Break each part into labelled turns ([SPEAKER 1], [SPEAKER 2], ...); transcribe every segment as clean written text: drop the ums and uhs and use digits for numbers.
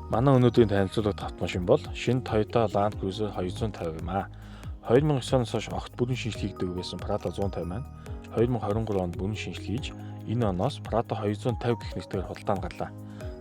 [SPEAKER 1] Манай өнөөдрийн танилцуулга автомашин бол шинэ Toyota Land Cruiser 250 юм аа. 2009 оноос хойш огт бүрэн шинжилгээгдээгүй байсан Prado 150 маань 2023 онд бүрэн шинжилгээ хийж, энэ оноос Prado 250 гэх нэртэйгээр худалдаанд гарлаа.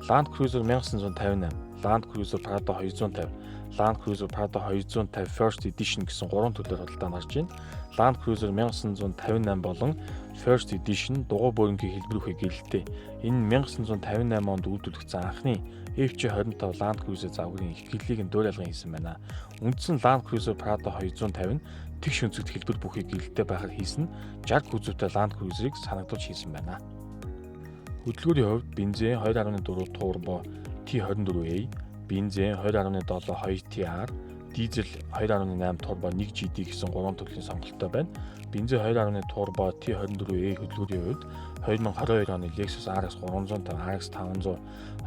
[SPEAKER 1] Land Cruiser 1958, Land Cruiser Prado 250, Land Cruiser Prado 250 First Edition гэсэн гурван төрлөөр худалдаанд гарч байна. Land Cruiser 1958 болон First Edition дугуй бөөрөнхий хэлбэр үхэ гэрэлтэй. Энэ 1958 онд үйлдвэрлэгдсэн анхны FC25 Land Cruiser загварын ихтгэлийг нь дуурайлган хийсэн байна. Үндсэн Land Cruiser Prado 250 нь тэгш өнцөгт хэлбэр бүхий гэрэлтэй байхаар хийсэн нь 60 кузовтай Land Cruiser-ыг санагдуулж хийсэн байна. Хөдөлгүүрийн хувьд бензин 2.4 турбо T24A, бензин 2.7 2TR, дизель 2.8 турбо 1GD гэсэн гурван төрлийн сонголттой байна. Бензин 2.1 турбо T24A хөдөлгүүрийн хувьд 2022 оны Lexus RX 350, RX 500,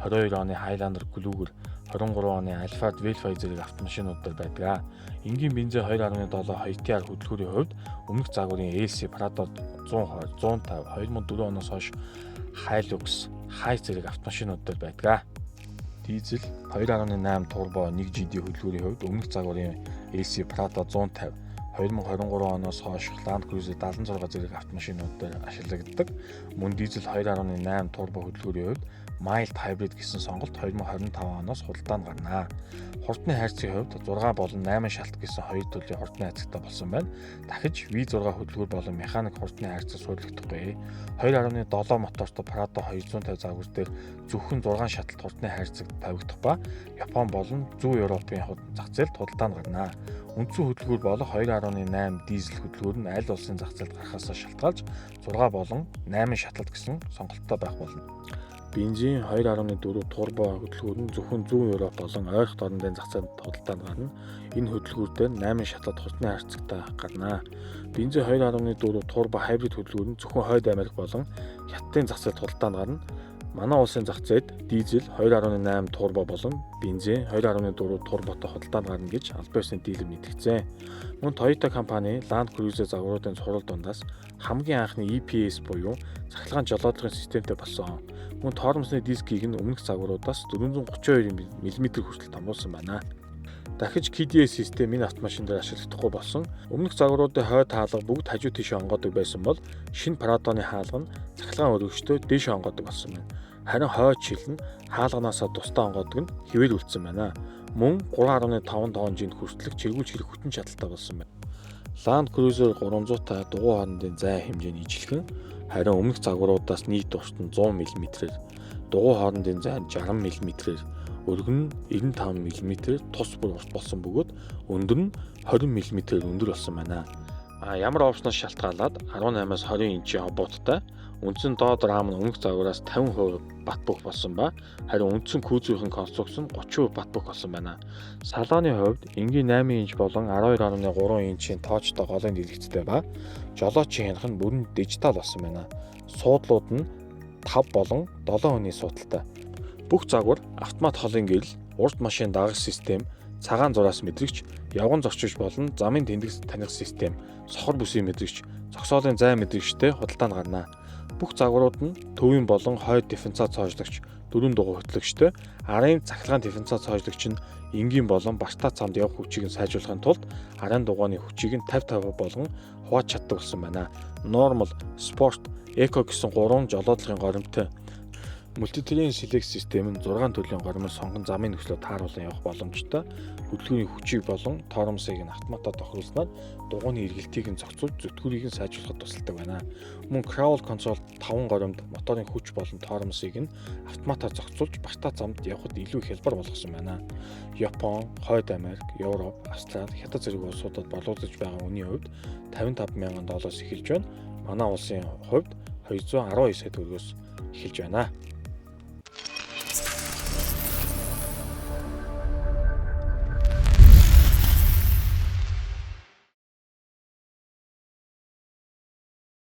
[SPEAKER 1] 22 оны Highlander Kluger, 23 оны Alphard Vellfire зэрэг автомашинууд дээр байдаг. Энгийн бензин 2.7 2TR хөдөлгүүрийн хувьд өмнөх загварын LC Prado 120, 150, 2004 оноос хойш Hilux, Hiace зэрэг автомашинууд дээр байдаг. Дизель 2.8 турбо 1GD хөдөлгүүрийн хувьд өмнөх загварын LC Prado 150, 2023 оноос хойш Land Cruiser 76 зэрэг автомашинууд дээр ашиглагддаг. Мөн дизель 2.8 турбо хөдөлгүүрийн хувьд mild hybrid гэсэн сонголт 2025 оноос худалдаанд гарна. Хурдны хайрцгийн хувьд 6 болон 8 шалт гэсэн хоёр төрлийн хурдны хайрцагтай болсон байна. Дахиж V6 хөдөлгүүр болон механик хурдны хайрцаг суурилагдахгүй. 2.7 мотортой Prado 250 загвар дээр зөвхөн 6 шаталт хурдны хайрцаг тавигдах ба Япон болон Зүүн Европын зах зээлд худалдаанд гарна. Үндсэн хөдөлгүүр болох 2.8 дизель хөдөлгүүр нь аль улсын зах зээлд гарахаас шалтгаалж 6 болон 8 шатлалт гэсэн сонголттой байх болно. Бензин 2.4 турбо хөдөлгүүр нь зөвхөн Зүүн Европ болон ойрхон орондын зах зээлд худалдаанд гарна. Энэ хөдөлгүүр дээр 8 шатлалт хурдны хайрцагтай гарна. Бензин 2.4 турбо hybrid хөдөлгүүр нь зөвхөн Хойд Америк болон Хятадын зах зээлд худалдаанд гарна. Манай улсын зах зээлд дизель 2.8 турбо болон бензин 2.4 турботой худалдаанд гарна гэж албан ёсны дилер мэдгдсэн. Мөн Toyota компани Land Cruiser загваруудын цуврал дундаас хамгийн анхны EPS буюу цахилгаан жолоодлогын системтэй болсон. Мөн тормозны дискийг нь өмнөх загваруудаас 432 мм хүртэл томруулсан байна. Дахиж KDS систем энэ автомашин дээр ашиглахдаггүй болсон. Өмнөх загваруудын хойд хаалга бүгд хажуу тийшээ онгоодог байсан бол шинэ Prado-ны хаалга нь цахилгаан өргөжтэй дээшээ онгоодог болсон байна. Харин хойд шил нь хаалганаасаа тусдаа онгоодог нь хэвээр үлдсэн байна. Мөн 3.5 тонн жинд хүртэлх чиргүүл ширэх хүчин чадалтай болсон байна. Land Cruiser 300 та дугуй хоорондын зай хэмжээ нь ижилхэн, харин өмнөх загваруудаас нийт урт нь 100 мм-ээр, дугуй хоорондын зай нь 60 мм-ээр, өргөн нь 95 мм-ээр тус бүр урт болсон бөгөөд өндөр нь 20 мм-ээр өндөр болсон байна. А ямар option оос шалтгаалаад 18-аас 20 инчийн обуудтай, үндсэн доод рам нь өмнөх загвараас 50% бат бөх болсон ба харин үндсэн кузовын конструкц нь 30% бат бөх болсон байна. Салоны хувьд энгийн 8 инч болон 12.3 инчийн touch той голын дэлгэцтэй ба жолоочийн хянах нь бүрэн дижитал болсон байна. Суудлууд нь 5 болон 7 хүний суудалтай. Бүх загвар автомат холын гэрэл, урд машин дагах систем, цагаан зураас мэдрэгч, явган зорчигч болон замын тэндэг таних систем, сохор бүсийн мэдрэгч, зогсоолын зай мэдрэгчтэй худалдаанд гарна. Бүх загварууд нь төвийн болон хойд дифференциал цоожлогч, дөрвөн дугуй хөтлөгчтэй, арын цахилгаан дифференциал цоожлогч нь энгийн болон бартаа замд явах хүчийг нь сайжруулахын тулд арын дугуйны хүчийг нь 50 50 болгон хувааж чаддаг болсон байна. Normal, Sport, Eco гэсэн гурван жолоодлогын горимтой. Multi-Terrain Select систем нь 6 төрлийн горимыг сонгон замын нөхцлөө тааруулан явах боломжтой. Хөдөлгүүрийн хүчийг болон тормозыг нь автоматар тохируулснаар дугуйны эргэлтийг нь зохицуулж, зүтгүүрийг нь сайжруулахад тусалдаг байна. Мөн Crawl Control 5 горимд моторын хүч болон тормозыг нь автоматар зохицуулж, бартаа замд явахад илүү хялбар болгосон байна. Япон, Хойд Америк, Европ, Австрали, Хятад зэрэг улсуудад борлуулж байгаа үнийн хувьд 55 мянган доллароос эхэлж байна. Манай улсын хувьд 219 сая төгрөгөөс эхэлж байна.